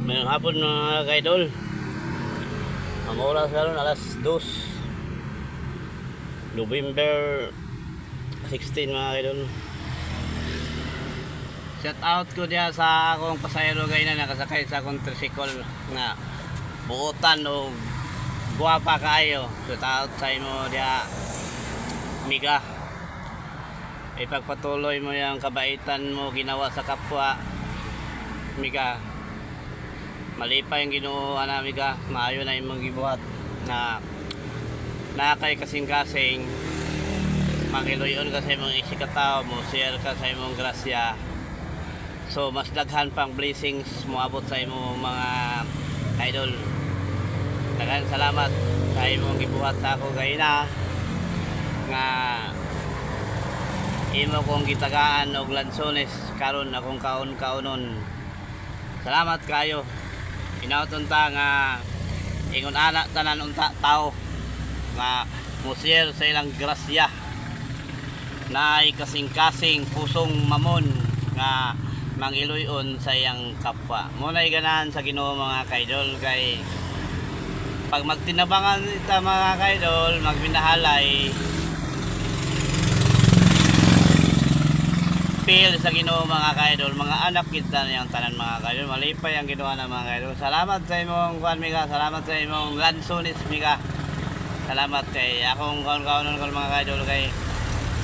Mayong hapon, mga kaidol. Ang oras karon alas 2. November 16, mga kaidol. Shout out ko diya sa akong pasahero gay na nakasakay sa akong tricycle nga buotan o guwapa kaayo. Shout out sa imo diya, Miga. Ipagpatuloy mo yung kabaitan mo ginawa sa kapwa, Miga. Malipay ang Ginoo ana, Miga. Maayo na imong gibuhat na nakay kasing-kasing mangiluyon ka sa imong isikatawo mo, share ka sa imong grasya. So mas daghan pang blessings moabot sa imong, mga idol. Daghan salamat sa imong gibuhat sa ako gayna nga imo kong gitagaan og lansones karon akong kaon-kaonon. Salamat kayo. Hinaot unta nga ingon ana tanan unta tao nga mo-share sa ilang grasya, naay kasing-kasing pusong mamon nga mangiluyon sa iyang kapwa. Mo na'y ganahan sa Ginoo, mga kaidol, kay pag magtinabangan ita, mga kaidol, magbinahalay, feel sa Ginoo, mga kaidol, mga anak kita niyang tanan, mga kaidol. Malipay ang Ginoo na, mga kaidol. Salamat sa imong kuan, Mika. Salamat sa imong lansones, Mika. Salamat kay akong kaon-kaonon ko, mga kaidol, kay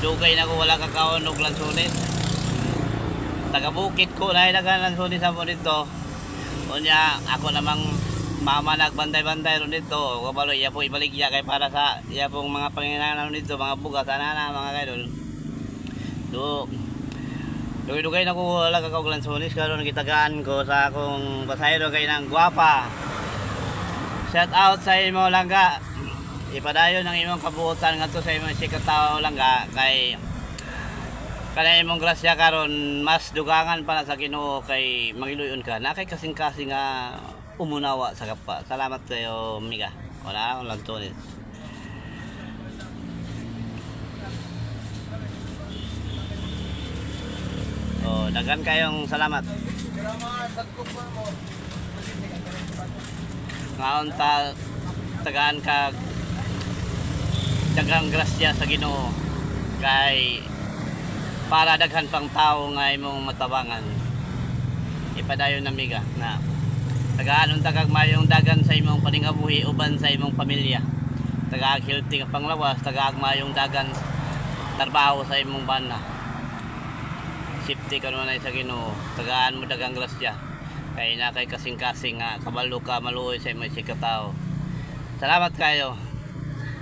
dugay na ko wala kakaon og lansones. Taga bukid ko na dagan lansones sa mo dito. Unya ako namang mama nagbantay-bantay ron dito. Kabalo iya po ibaligya kay para sa iya pong mga panginanan dito, mga bugas ana mga kaidol. Do dugay-dugay na ko wala kakaog lansones, karon gitagaan ko sa akong pasahero kay nang gwapa. Shout out sa imo, langga. Ipadayon ang imong kabuotan ngadto sa imong sikatao, langga, kay kanay imong grasya karon mas dugangan pa na sa Ginoo kay mangiluyon ka na kay kasing-kasing nga umunawa sa kapwa. Salamat kayo, Miga. Wala akong lansones. Oh, daghan kayong salamat. Ngaon ta tagaan ka daghang grasya sa Ginoo kay para daghan pang tao nga imong matabangan. Ipadayon na, Miga, na tagaan unta kag mayong dagan sa imong paningabuhi uban sa imong pamilya. Tagaag healthy nga panglawas, tagaag mayong dagan trabaho sa imong bana. Safety ka naman sa Ginoo. Tagaan mo daghang grasya kay na kay kasing-kasing nga kabalo ka maluoy sa imong sikatao. Salamat kayo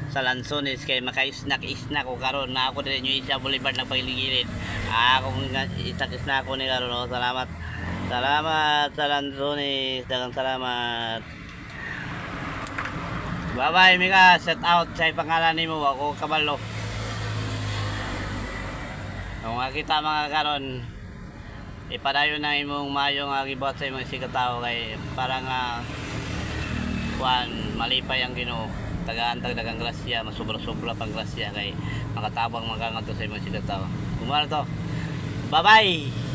sa lansones kay maka-snack-snack ko karon na ako din yung isa Boulevard ng pagligilid. Akong isnak-snack ko ni karon. Oh, salamat. Salamat sa lansones. Daghang salamat. Bye-bye, Mika. Set out sa pangalan nimo ako kabalo. Kung makita mga karon, ipadayon na imong mayo nga gibuhat sa imong sikatao kay para nga kuan malipay ang Ginoo. Tagaan tag daghang grasya, masubra-sobra pang grasya kay makatabang mga ngadto sa imong sikatao. Kumara to. Bye-bye.